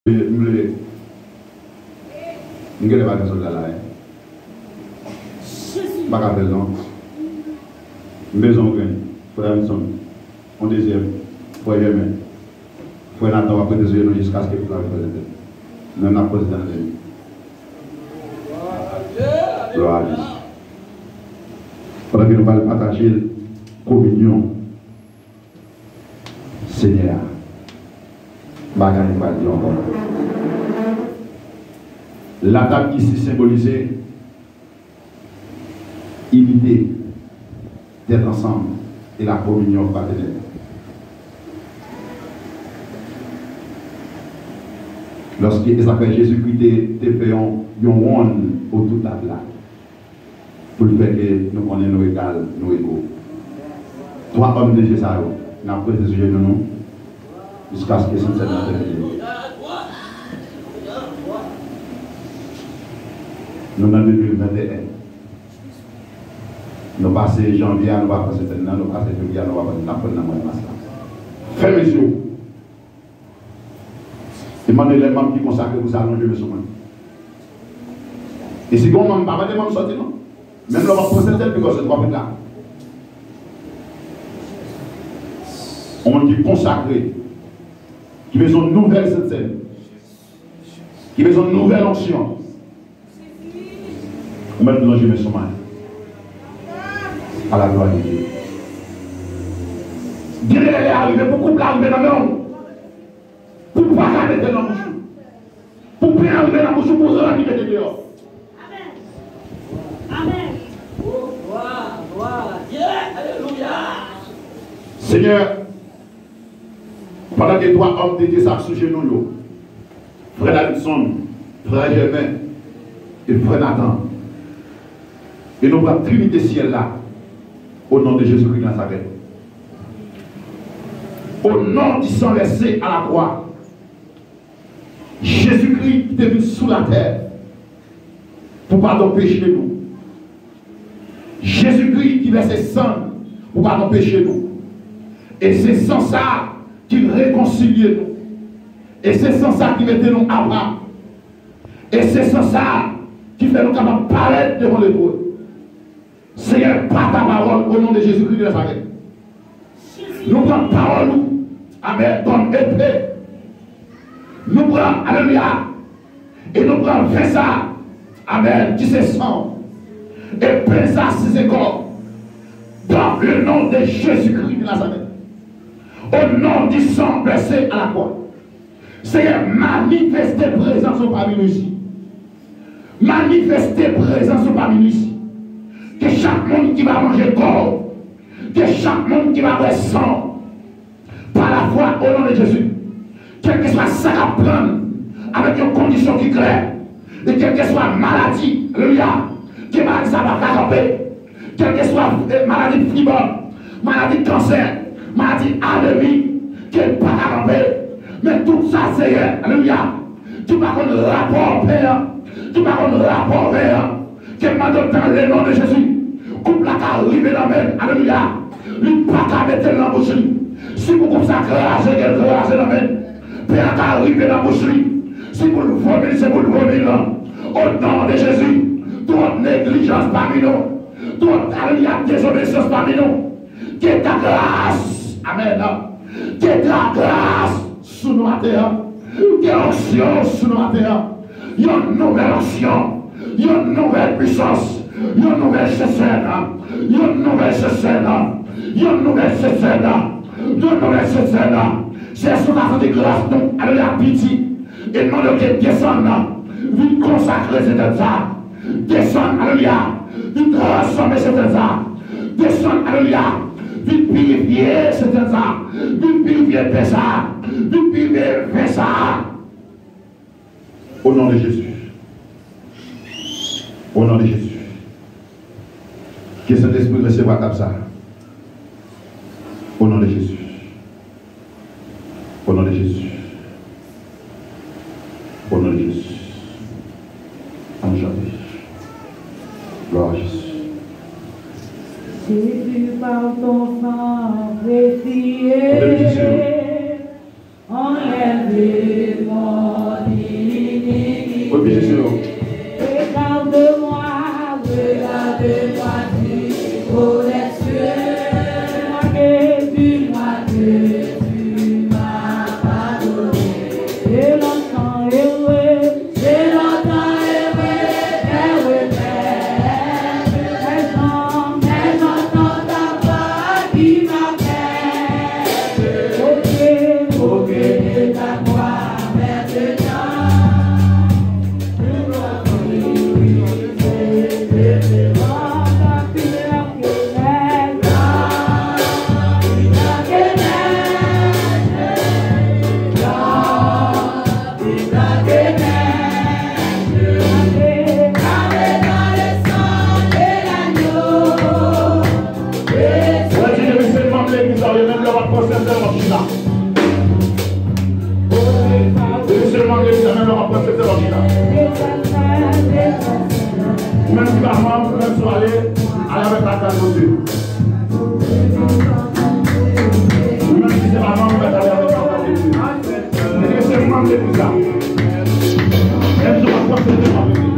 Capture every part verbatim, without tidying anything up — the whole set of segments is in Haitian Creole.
M vle, m genlè pa gen sòlda la, wi. M pa ka fè l non. M bezwen yon grenn. Frè Davidson, yon dezyèm. Frè Jèmen. Frè Natan, w ap rete sou jenou jiskaske tout la vin prezante. Nou menm n ap prezante nou. Glwa a Jezi. Pandan ke nou pral pataje kominyon Senyè a, bagay m pral di ankò. La table ici symbolisait unité, d'être ensemble et la communion fraternelle. Lòske, e sa fè Jezikri te, te fè yon, yon wonn otou tab la. Pou l fè ke nou konnen nou egal, nou ego. Twa òm de Dye sa yo, n ap rete sou jenou nou jiskaske Sentsèn nan tèmine. Nou nan de mil venteyen. Nou pase janvye a, nou pa pran Sentsèn nan, nou pase fevriye a, nou pa pran, n ap pran nan mwa mas la. Fèmen je w. E mande lè manm ki konsakre pou sa lonje men sou mwen. E si gen yon manm, pa mande manm sòti non. Menm lè w ap pran Sentsèn, because w ap la. Yon moun ki konsakre, ki bezwen yon nouvèl Sentsèn, ki bezwen yon nouvèl onksyon. Ou mèt lonje men sou mwen. A la glwa de Dye. Gen de lè lè a rive pou koup la rive nan men w. Pou pa ka mete nan bouch ou. Pou pen an rive nan bouch ou, pou ran li mete deyò. Amen. Glwa, glwa a Dye. Alelouya. Senyè, pandan ke twa òm de Dye sa ap sou jenou yo, frè Davidson, frè Jèmen e frè Natan, e nou pran Trinite syèl la, o non de Jezikri Nazarèt. Au nom du sang versé à la croix, Jezikri ki te vin sou latè pou padon peche nou. Jezikri ki vèse san l pou padon peche nou. E se san sa a ki rekonsilye nou. E se san sa a ki mete nou apa. E se san sa a ki fè nou kapab parèt devan Lepre. Senyè, par ta parole, au nom de Jésus-Christ de Nazareth. Nou pran pawòl ou, amèn, kòm epe. Nou pran, alelouya, e nou pran ven sa, amèn, ki se san, e pen sa si se kò. Dans le nom de Jésus-Christ de Nazareth. Au nom du sang versé à la croix. Senyè, manifeste prezans ou pami nou isi. Manifeste prezans ou pami nou isi. Ke chak moun ki va manje kò w, ke chak moun ki va bwè san w, pa lafwa, o non de Jezi, kèlkeswa sa k ap pran n avèk yon kondisyon ki klè, e kèlkeswa maladi, alelouya, ke maladi sa pa ka kanpe, kèlkeswa, eh, maladi fibwòm, maladi kansè, maladi anemi, ke l pa ka kanpe. Men tout sa, Senyè, alelouya, ki pa konn rapò pen an, ki pa konn rapò ven an, ke m mande w dans le nom de Jésus, koup la ka rive nan men l, alelouya. Li pa ka mete l nan bouch li. Si pou koup sa kraze, ke l kraze nan men l. Pen an ka rive nan bouch li. Si pou l vomi l, se pou l vomi l. O non de Jezi, tout neglijans pami nou, tout, alelouya, dezobeyisans pami nou, ke ta gras, amèn, ke ta gras sou nou atè a, ke onksyon sou nou atè a, yon nouvèl onksyon, yon nouvèl pwisans, yon nouvèl sesèn, yon nouvèl sesèn, yon nouvèl sesèn, yon nouvèl sesèn. Se sou la santi gras nou, alelouya, piti. E mande w ke desann, vin konsakre Sentsèn sa. Desann, alelouya, vin transfòme Sentsèn sa. Desann, alelouya, vin pirifye Sentsèn sa. Vin pirifye pen sa. Vin pirifye ven sa. O non de Jezi. O non de Jezi. Ke Sentespri resevwa tab sa. O non de Jezi. O non de Jezi. O non de Jezi. Ann chante. Glwa a Jezi. Jésus, par ton sang précieux, enlève mon Sa menm lè w ap pran sete lòt chita. Ou menm ki pa manm, ou menm si w ale, ale avèk lakay Bondye. Ou menm ki se pa manm, ou mèt ale avèk lakay Bondye. Depi se manm legliz la. Menm si w ap pran sete lòt chita.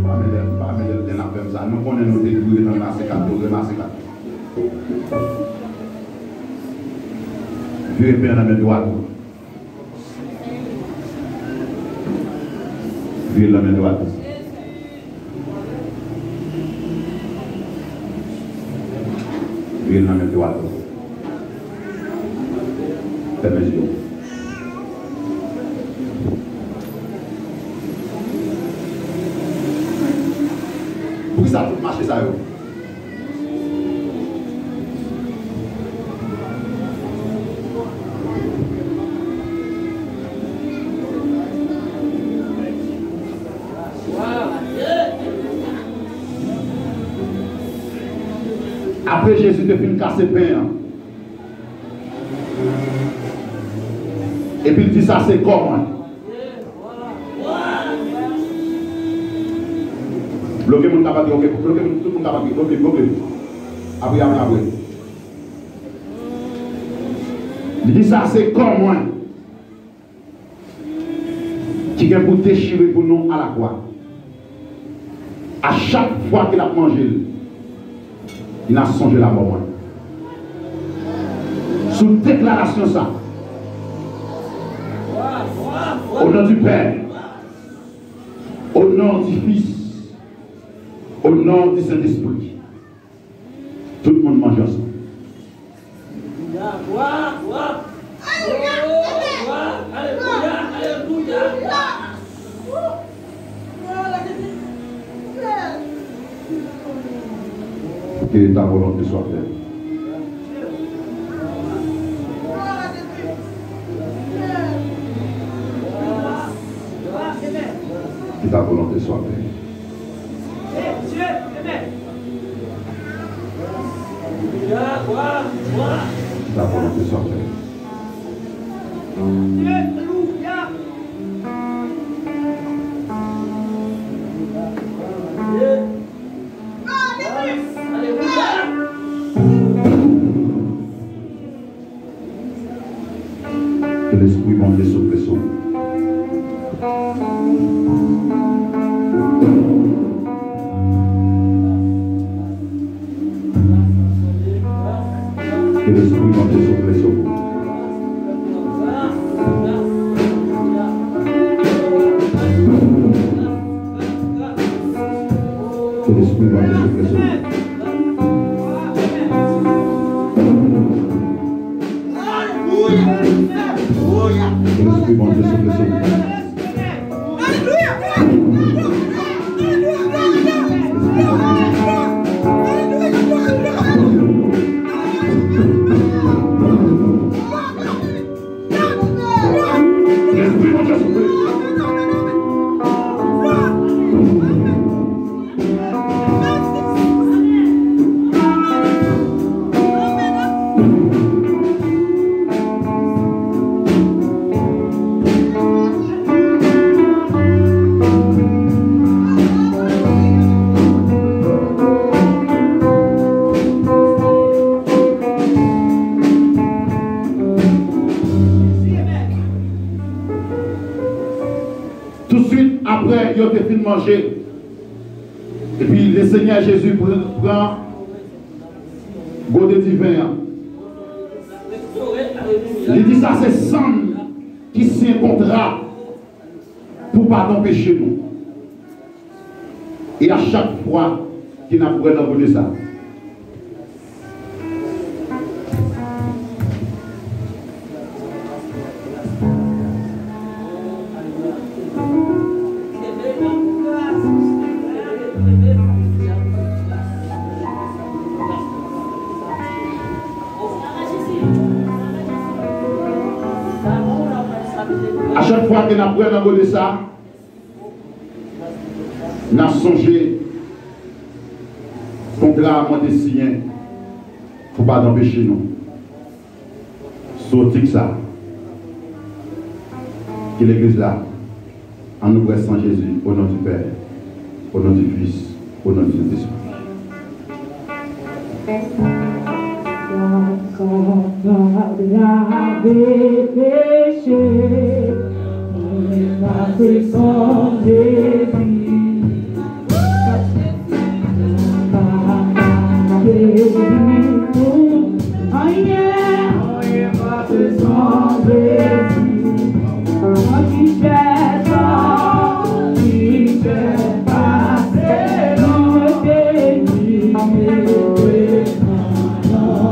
Pa mele, pa mele lè n ap fè m sa. Nou konnen nou te dwe nan masekal, nou renmasekal. Vire pen nan men dwat ou. Vire l nan men dwat ou. Vire l nan men pewato. Fèmen zye w. Poukisa tout mache sa yo? Apre Jezi te fin kase pen an, epi l di, "Sa se kò mwen." Bloke moun k ap pale, ok, bloke moun, tout moun k ap pale, ok, bloke. Apre, apre, apre. Li di, "Sa se kò mwen." Ki gen pou dechire pou nou alakwa. A chak fwa ke n ap manje l, n ap sonje lamò mwen. Sou deklarasyon sa, au nom du Père, au nom du Fils, au nom du Saint-Esprit. Tout moun manje ansanm. Ke ta volonte swa fèt. Ke ta volonte swa fèt. Ke ta volonte swa fèt. Ke Lespri Bondye soufle sou ou. Ke Lespri Bondye soufle sou ou. Ke Lespri Bondye soufle sou ou. Ke Lespri Bondye soufle sou ou. Tousuit apre yo te fin manje, epi Lesenyè Jezi pr- pran gode diven an. Li di, "Sa se san m ki siyen kontra pou padon peche nou." E a chak fwa ke n ap bwè nan gode sa, a chak fwa ke n ap bwè nan gode sa, n ap sonje kontra mwen te siyen pou padon peche nou. Sou tik sa, ki legliz la, ann nou bwè san Jezi, au nom du Père, au nom du Fils, au nom du Saint-Esprit. Konprann lave peche, mwen pase san Jezi. Pa ka geri nou, anyen, anyen pase san Jezi. Nan ki chè sa, ki chè pase, nou te ni mete nan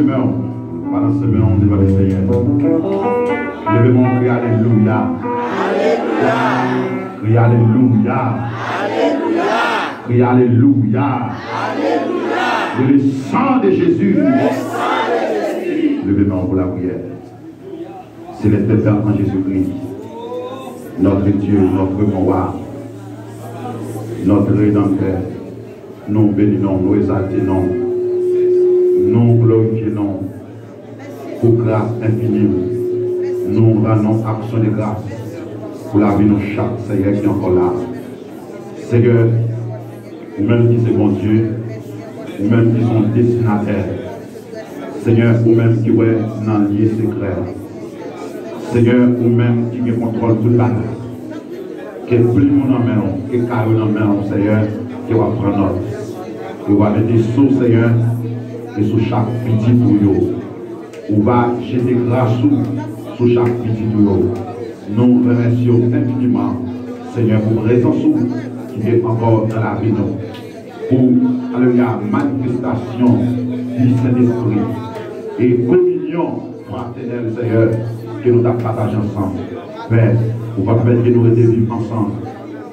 Men w, balanse men w devan Lesenyè. Leve men w, kriye alelouya. Kriye alelouya. Kriye alelouya. Le sang de Jésus. Leve men w pou lapriyè. Céleste Père, en Jésus-Christ, notre Dieu, notre bon roi, notre Rédempteur, nou beni non w, nou egzalte non w, nou glorifye non w pou gras enfini w. Nou rann non w aksyon de gras pou lavi nou chak, Senyè, ki ankò la. Senyè, ou menm ki se Bondye, ou menm ki se yon destinatè. Senyè, ou menm ki wè nan lye sekrè. Senyè, ou menm ki gen kontwòl tout bagay. Ke plim ou nan men w, ke kay ou nan men w, Senyè, ke w ap pran nòt. Ke w ap mete sou, Senyè, e sou chak pitit ou yo. Ou va jete gras ou sou chak pitit ou yo. Nou remèsye w enfiniman, Senyè, pou prezans ou ki te ankò nan lavi nou. Pou, alelouya, manifestasyon di Sentespri e kominyon fratènèl, Senyè, ke nou t ap pataje ansanm. Pè, ou p ap pèmèt ke nou rete viv ansanm,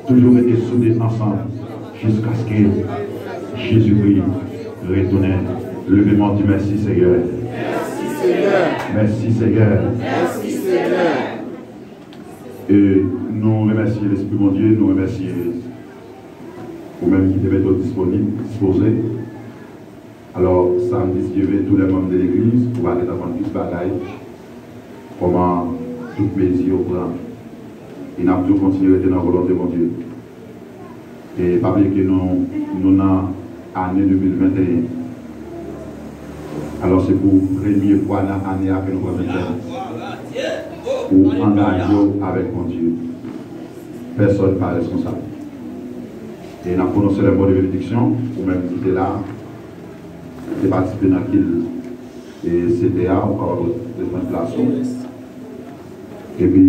toujou rete soude ansanm, jiskaske Jezikri retounen. Leve men w, di mèsi, Senyè. Mèsi, Senyè. Mèsi, Senyè. Mèsi, Senyè. E nou remèsye Lespri Bondye, nou remèsye ou menm ki te mete w disponib, dispoze. Alò, samdi, si Dye vle, tou lè manm de legliz, ou va gentan konn plis bagay, kòman tout mezi yo pran. E n ap tou kontinye rete nan volonte Bondye. E pa bliye ke nou, nou nan ane de mil venteyen. Alò, se pou premye fwa nan ane a ke nou pran Sentèn. Ou angaje w avèk Bondye. Pèsòn pa reskonsab. E n ap pwononse lè mo de benediksyon, ou menm ki te la, ki te patisipe nan kil e C T A, ou kapab reprann plas ou. Epi,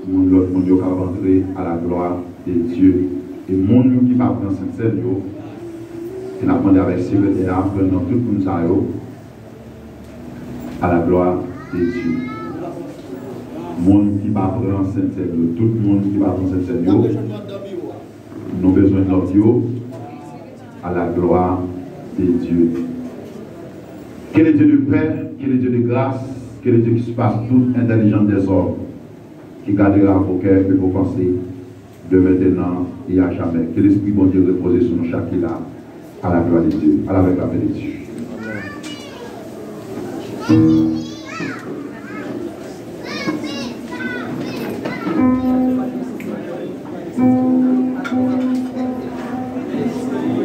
moun, lòt moun yo kapab antre à la gloire de Dieu. E moun ki pa pran Sentsèn yo, e n ap mande avèk sekretè a, pran non tout moun sa yo, à la gloire de Dieu. Moun ki pa pran Sentsèn yo, tout moun ki pa pran Sentsèn yo, nou bezwen nòt yo, à la gloire de Dieu. Que le Dieu de paix, que le Dieu de grâce, que le Dieu qui surpasse toute intelligence des hommes, qui gardera vos cœurs et vos pensées de maintenant et à jamais. Que l'Esprit Bondye repoze sou nou chak ki la, à la gloire de Dieu, à la gloire de Dieu.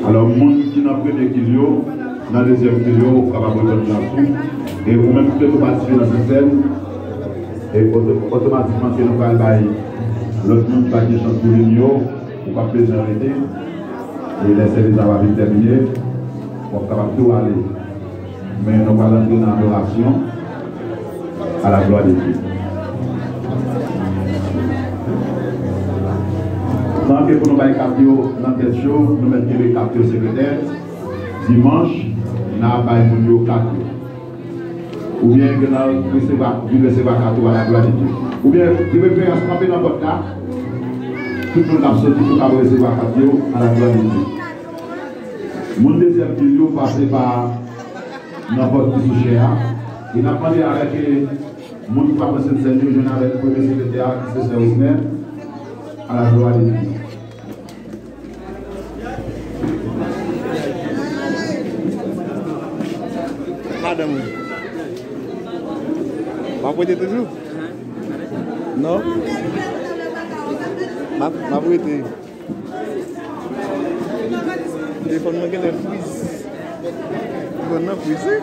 Alò, moun ki nan premye kil yo, nan dezyèm kil yo, ou kapab reprann plas ou. E ou menm ki te tou patisipe nan Sentsèn, e oto-, otomatikman ke nou pral bay lòt moun ki pa t gen chans pou vini yo, ou p ap bezwen rete. E lè sèvis la va fin tèmine, w ap kapab tou ale. Men nou pral antre nan adorasyon. À la gloire de Dieu. San ke pou nou bay kat yo nan tèt yo, nou mèt kenbe kat yo sekretè. Dimanch, n a bay moun yo kat yo. Oubyen ke n a resevwa, vin resevwa kat yo à la gloire de Dieu. Oubyen, de preferans, kanpe nan pòt la. Tout moun k ap soti pou k ap resevwa kat yo à la gloire de Dieu. Moun dezyèm kil yo pase pa nan pòt ki sou chè a. E n ap mande avèk, eh, moun ki pa pran Sentsèn yo, jwenn avèk premye sekretè a, ki se Sè Osner, à la gloire de Dieu. Madanm ou. W ap rete toujou? Non? M ap, m ap rete. Telefòn mwen genlè friz. Telefòn nan frize.